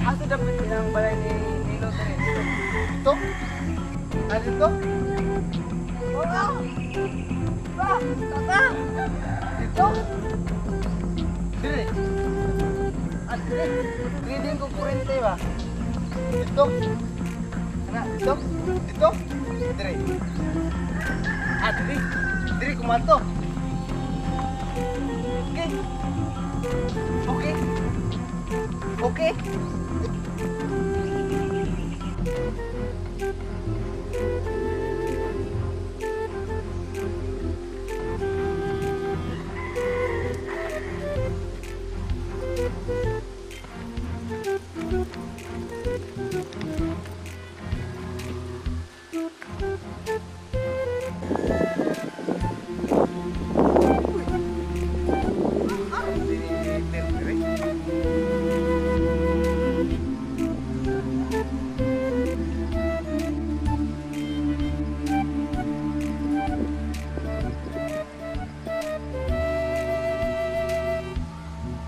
Asa dapat ang balay ni Nilo diri? Dito? Ah, dito? Oo. Ba, tata. Dito? Dire. Ah, dire. Reading ko kurente ba? Dito. Ana, dito. Dito. Dire. Ah, dire. Dire kumato. Okay. Okay. Okay. Dire.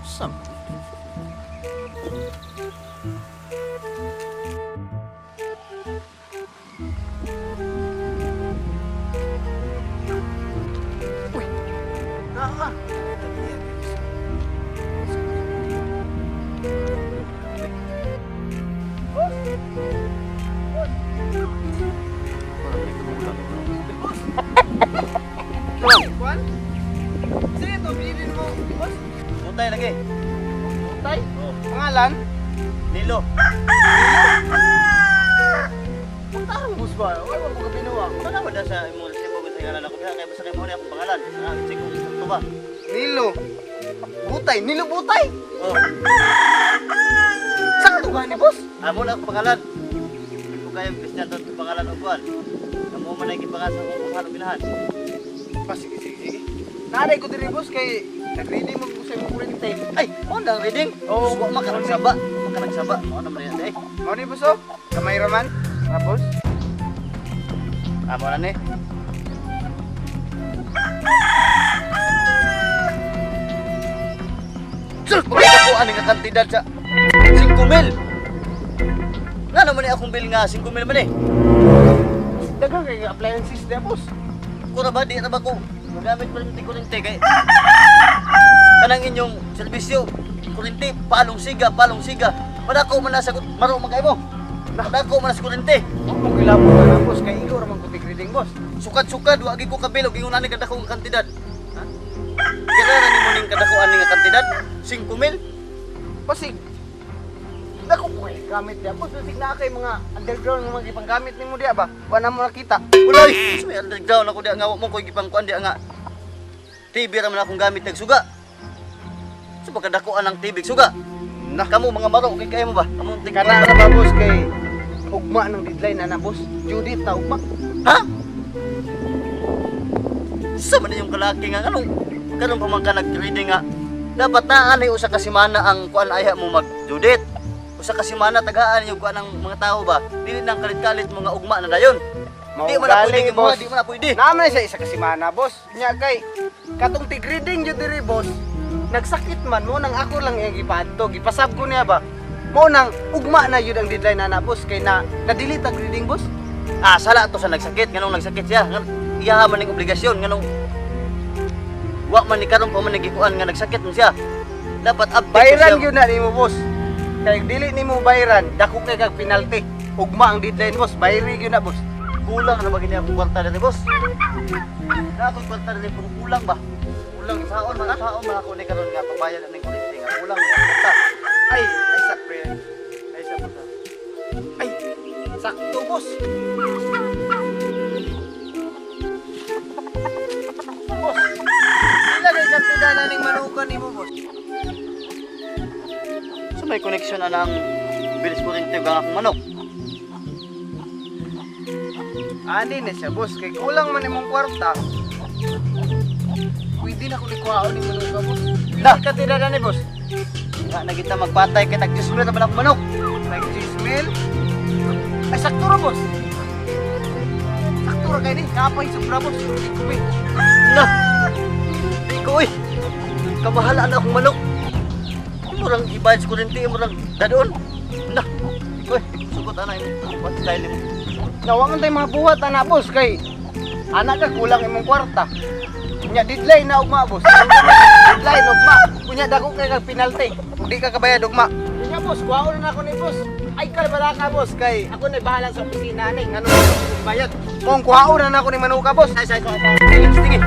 Sam. Uy. Naa. Kwan? Sige to, bilin mo. Boss, Putay lagi. tay. Oh, Pangalan? Nilo. Puntarong boss ba? Wala mo kabinuwa. Wala ba sa imong resibo sa ngalan ako diha kay basta kay mo ni akong pangalan. Ah, check ko sakto ba. Nilo. Butay, Nilo Butay. Oh, Sakto ba ni boss? amo na akong pangalan. Di ko kayo Christian to pangalan og kuan. Kamo man ay gipangalan sa akong pangalan bilahan. Pa, sige, sige, sige. Naaray ko diri boss kay nag-reading mo ko sa imong kurente. Ay, mo na ang reading. Oo. Wa makanagsaba, makanagsaba. Mo na man yan eh. Mao ni boss oh. Kamay raman. Ha boss? Amo na ni. Sus, pagkita ko ani nga kantidad sa 5 mil. Nga naman ni akong bill nga 5 mil man eh. Daghang kay appliances diya boss. Kura ba, di na ba ko magamit pa rin ti kurente kay kanang inyong serbisyo kurente palong siga palong siga madako man na sa maro man kay mo madako man na sa kurente. Mo mo gilabot na boss kay ikaw ra man ko reading boss. Sukad-sukad wa gi ko kabil og ingon ani kadako nga kantidad. Ha, kailangan nimo ning kadako ani nga kantidad 5 mil. Pasig. Dako ko kay gamit diya boss. Basig naa kay mga underground nga mga gipanggamit nimo diya ba? Wa na mo nakita. Ulay, may underground ako diya nga wa mo koy gipangkuan diya nga TV ra man akong gamit nagsuga sa pagkadakuan ng TV suga. Nah, Kamo mga maro kay kaya mo ba kamo tig kana ra ba boss kay ugma ng deadline ana boss. Due date na ugma. Ha? Sa man yung kalaki nga anong karon pa man ka nag-reading nga dapat naa nay usa ka semana ang kuan ayha mo mag-judit. Usa ka semana tagaan yung kuan ng mga tao ba. Dili nang kalit-kalit mga ugma na dayon. Di man na pwede Maugali, mo, boss. di man na pwede. Naman na siya isa ka semana, boss. Nya kay katong tigreading jud diri, boss. Nagsakit man mo nang ako lang iyang gipadto, gipasab ko niya ba. Mo nang ugma na yun ang deadline na na, boss, kay na na-delete ang reading, boss. Ah, sala to sa nagsakit nganong nagsakit siya. Ngan iya man ning obligasyon nganong wa man ni karon pa man nagikuan nga nagsakit man siya. Dapat update to Bayran siya. yun na nimo, boss. Kay dili nimo bayran, dako kay kag penalty. Ugma ang deadline, boss. Bayri gyud na, boss. Kulang na ba gini akong kwarta diri, boss? Na akong kwarta diri pero kulang ba? Kulang saon man ako ni karon nga pagbayad aning kuryente nga kulang nga kwarta. Ay, ay sa pre. Ay sa boss. Ay, sakto, boss. Boss, pila kay kantidad na ning manukan nimo, boss? So may connection na ng bilis kuryente ug ang akong manok. Ani na siya, boss. Kay kulang man imong kwarta. Pwede na ko likuhaon ni manuka, boss. Na! Pila kantidad na ni, boss? Nga na kita magpatay kay tag 10 mil na man akong manok. Like 10 mil? Ay, sakto ra, boss. Sakto ra kay ni. Kapay sobra, boss. Hindi ko eh. Na. Di ko oy. Kamahalaan na akong manok. Imo rang ibayad sa kuryente, imo rang dadon. Nah. Uy, sugot ana imo. What style nimo? Nawa man tay mga buhat ana, boss, kay ana ka kulang imong kwarta. Unya deadline na ugma, boss. Deadline ugma. Unya dako kay kag penalty. Ug di ka kabayad ugma. Unya, boss, kuhaon na nako ni boss. Ay kalbala ka, boss, kay ako na bahala sa opisina ani ngano bayad. Mong kuhaon na nako ni manuka, boss. Ay, ay, ay. Sige.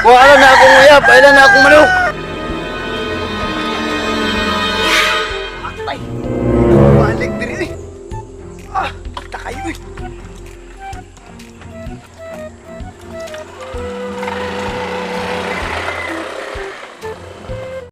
Kuha na akong uyab, ayla na akong manok.